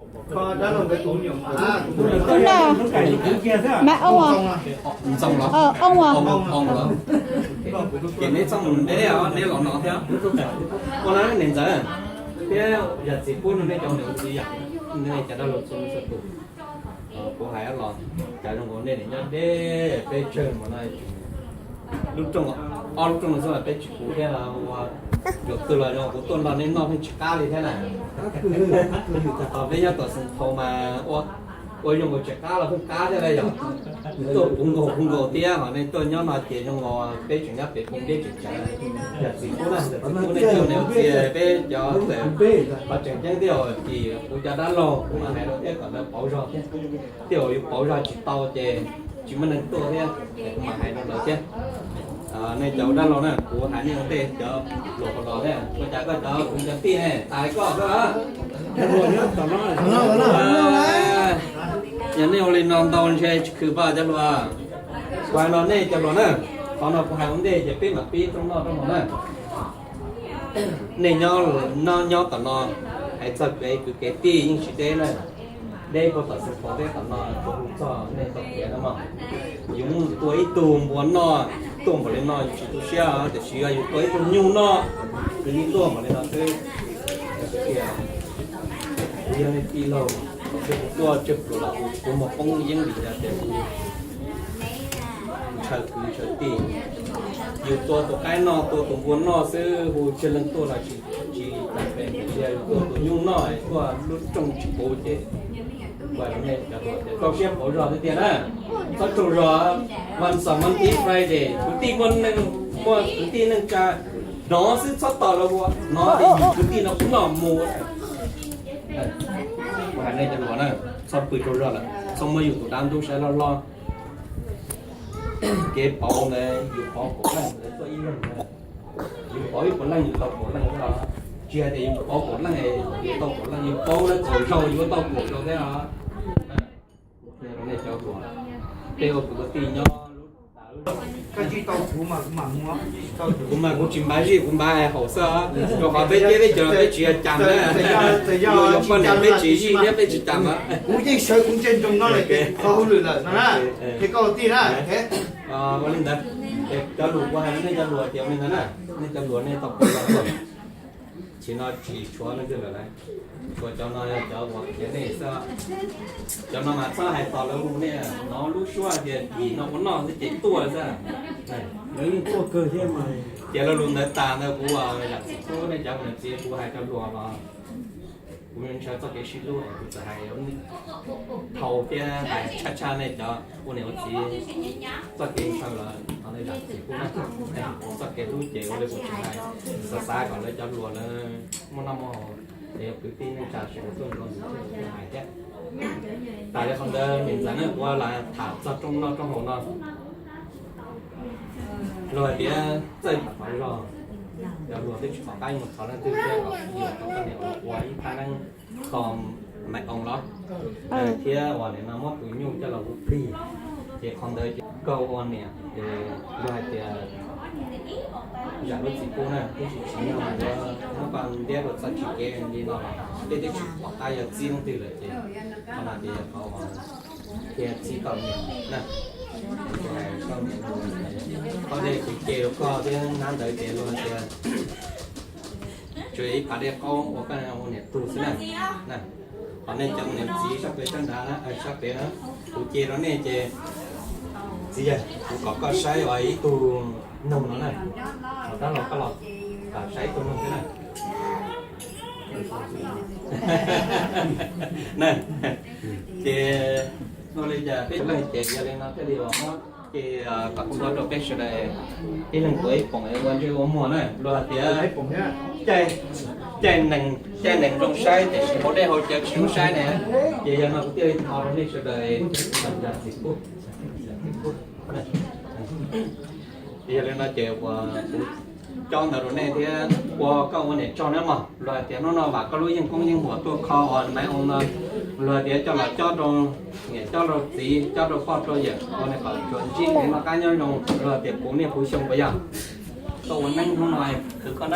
Tus no, Maiv Ooj os. Ntxoo los? Ooj os. Ooj los. Ces neb txhob mus deb, neb los no thiab. Ua no niam ntxawm thiab yawm txiv pub no nej cov niam txiv yam, nej cov dab laug txhua leej txhua tus. Kuv hais los cas zoo nkaus nej niam nyob deb, peb tsawg mus no, lub rooj, ob lub rooj no xwb peb tsis puv thiab, ua yuav twg los zoo kuv tuaj nrog nej noj pheej tsis qab li thiab na. Peb nyob tom Xeev Phau mas ua zoo nkaus tsis qab los pheej qab thiab na yog. Tuaj puv nkaus puv nkaus thiab, ho nej tuaj nyob no ces zoo nkaus peb tseem nyob pem phooj deb tseem tsawv. Yawm txiv pub na, yawm txiv pub nej cov niam txiv peb cov txawm qhov tseem ceeb thiab, ces kuv cov dab laug kuv mam hais rau thiab kom lawv pauv zog thiab. Tej zaum yus pauv zog tsis tau ces tsis muaj neeg tuaj thiab, kuv mam hais rau lawv thiab. Nej cov dab laug na, kuv hais nej ua ntej cov luag los thiab, ua cas koj cov kuv cov tij ne tas li koj xwb los? Yog nej ua li no ntau ntshe tsis khwv paj cov hluas. Kuv hais no nej cov hluas na, qhov no kuv hais ua ntej ces peb mam pib rooj noj rooj haus na. Nej nyob, nyob tom no, hais txog kev kwv kev tij yeej tsis deb na. Deb puag tom Xeev Phau teb tom no, kuv hu txog nej tau tias no mog. Yus mus tua ib tug npua noj, tuaj npaum li no yus tsis tu siab, tiam sis yog yus tua ib tug nyuj noj, kwv yeej tuaj npaum li no xwb. Tias kuv yog nej tij laug, kuv tuaj tsawg plaws los kuv mus poob yeeb vim tias kuv ntshaw kwv ntshaw tij. Yus tua tus qaib noj, tua tus npua noj xwb, hu tsawg leej tuaj los tsis, tsis tas pes, tiam sis yus tua tus nyuj noj, tuaj lub rooj tsis puv ces, ua rau nej cov hluas rau siab pauv zog tiag tiag na. Txhob tsaug zog, vas xaum, Monday, Friday, kwv tij muaj neej, muaj kwv tij neej tsa hnov xwb txhob tos lawv ua, hnov tias kwv tij no kuv noj mus. Kuv hais nej cov hluas na, txhob pw tsaug zog lawm, txhob muab yus tus dab ntub saib loj loj. Kev pauv ntawd yus pauv puav leej ntawd tuaj ib leeg ntawd, yus pauv ib puas leej yus tau puas leej xwb os. Tsis hais tias yus pauv puas leej yus tau puas leej, yus pauv lawv kaum zaus yus tau kaum zaus thiab os. Nej cov hluas, tej ua kwv ua tij nyob lub, kuv mas kuv tsis npav zij, kuv npav hais haum xwb, rau qhov peb ciab peb cov peb tsis yog cam na, yog poj niam peb tsis zij thiab peb tsis cam na. Kuv yeej sawv kuv ntsia ntsoov no lawm, qhov hauj lwm lawm no na, es koj ua tij na. Ua li ntawd, cov lus kuv hais nej cov hluas tias ua li ntawd na, nej cov hluas nej tau pom los, tsis no tsis tshuav leej twg lawm na, tshuav cov no yog cov uas qhia nej xwb. Cov no mas txhob hais tos lawv hu nej, hnov lub suab tias tim no ua noj xwb ces tuaj xwb. Lawv yeej tuaj kawg thiab mas. Ces lo lus ntawd tas ntawd kuv zam txim pub nej cov niam txiv, kuv hais cov hluas los kuv ntshaw txoj kev sib hlub, kuv txawm hais dhau thiab hais tshaj tshaj nej cov ua niam ua txiv txoj kev ntshaw los thov nej zam txim pub na. Txoj kev hlub ces ua li kuv tsis hais, xav xav kom lawv cov hluas lawv muaj noj muaj haus, es yog kwv tij neej tsa sawv daws tuaj nrog ntawm hais thiab. Tas li qhov ntawd niam ntxawm na, kuv lam tham txog rooj noj rooj haus no. Luag hais tias txawj tham zog, cov hluas twb tsis pom qab mus thov leej twg thiab, kom yuav kom koj niam ua ib phab neeb kho Maiv Ooj los, thiab uas nim no muab tus nyuj coj los hu plig, ces qhov ntawd ces koj ua niam ces luag hais tias zam lub txim pub na, tab sis tsim nyog mas yuav muab koj ntiab rau txoj tsis kev li no los tej twb tsis pom qab yuav txib leej twg lawm ces qhov no ces yog qhov uas thiaj txib tau niam na. Qhov ntawd kuv ce rau koj thiab nab ntawd ces luag hais tias tsuas ib pas dej qaub ua koj ua niam tug xwb na. Qhov nej cov niam txiv sab pem sab nrad na, sab pem na, kuv ce rau nej ces txiv yawg, kuv kom koj saib ua ib tug noog no na, kom dab laug koj los saib ib tug noog thiab na. Ces ua li cas peb leej ces yog li no thiaj li uas muab ces kom txhua rau peb sawv daws ib leeg tuav ib poom ua ntsej ua muag na. Luag hais tias caij nees, caij nees zoo saib tiam sis hauv dej hauv cawv tsis zoo saib ne. Ces yog no kuv thiaj li thov rau nej sawv daws zam txim pub. Ces yog li no ces uas kuv cob ntawd rau nej thiab ua koj ua niam tsaug na mog. Luag hais tias hnub no vam koj lub yeej koob yeej muam tuaj kho uas Maiv Ooj no, luag hais tias coj los cob rau niam cob rau txiv cob rau poj rau yawm ua kom tsuas ntsib kev noj qab nyob zoo. Luag hais tias puv niaj puv xyoo puas yog? Koj ua neeb hnub no khwv koj na.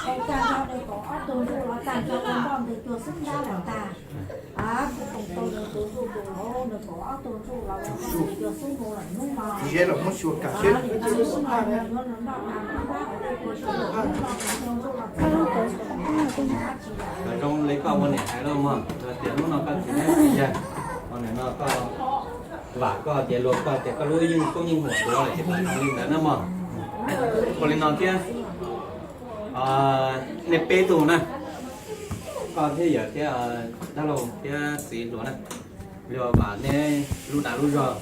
Txiv Zeb los muab xyuas kam seb. Zoo li koj ua niam hais los mas, tias hnub no koj txiv neej txiv yaig, ua niam no koj vam koj tias luag koj tias koj lub yeej koob yeej huam duav lawm ces mam li ntawd na mog. Ua li no thiab, nej peb tug na, koj thiab yawm thiab, dab laug thiab txiv hluas na, luag vam neb lub dag lub zog,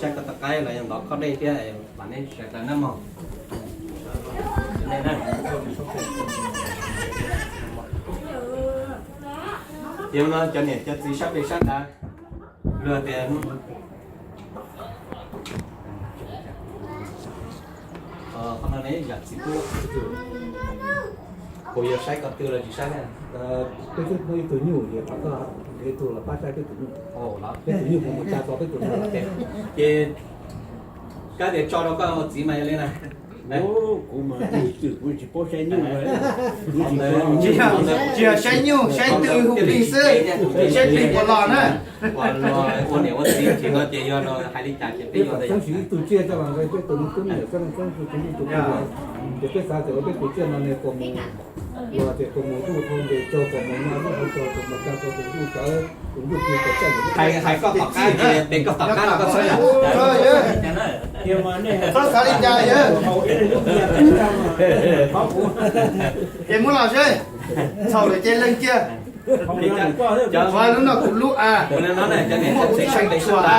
saib koj tab qaib los yog ntov khob dej thiab, vam neb sawv daws na mog. Ces no cov niam cov txiv sab pem sab nrad, luag tias, qhov no ne yam txiv tub, puas yog saib ko tw los tsis saib? Peb twb muaj ib tug nyuj, peb tus los pab saib peb tus nyuj, peb tus nyuj puas mus tsa tau peb tus no. Ces kab tias tso rau koj ua txiv mas yog li na. Kuv mas kuv tsis paub saib nyuj, tsis yog saib nyuj, saib twg hu plig xwb, saib plig puas los na. Ua niam ua txiv tsis no ces yog hais li cas ces peb yuav txeeb siv ib tug tsiaj coj los nqe peb tus me tub me nyuam, txeeb txeeb tus tus nyuj tus plig, ces peb xav tias ua peb tus tsiaj no nws puas mus, los tias puas mus zuj hau ntes caug, puas mus noj zuj hau caug, puas mus tsa tau tus nyuj cawv tus nyuj plig, puas txawj hais koj tom qab, pem koj tom qab koj txhob yog. Txhob xav li cas yawg. Ces muab los seb, txhaum lawm ces leej kiag. Lub no kuv lub a, muaj kuv txiv seej tsuas a.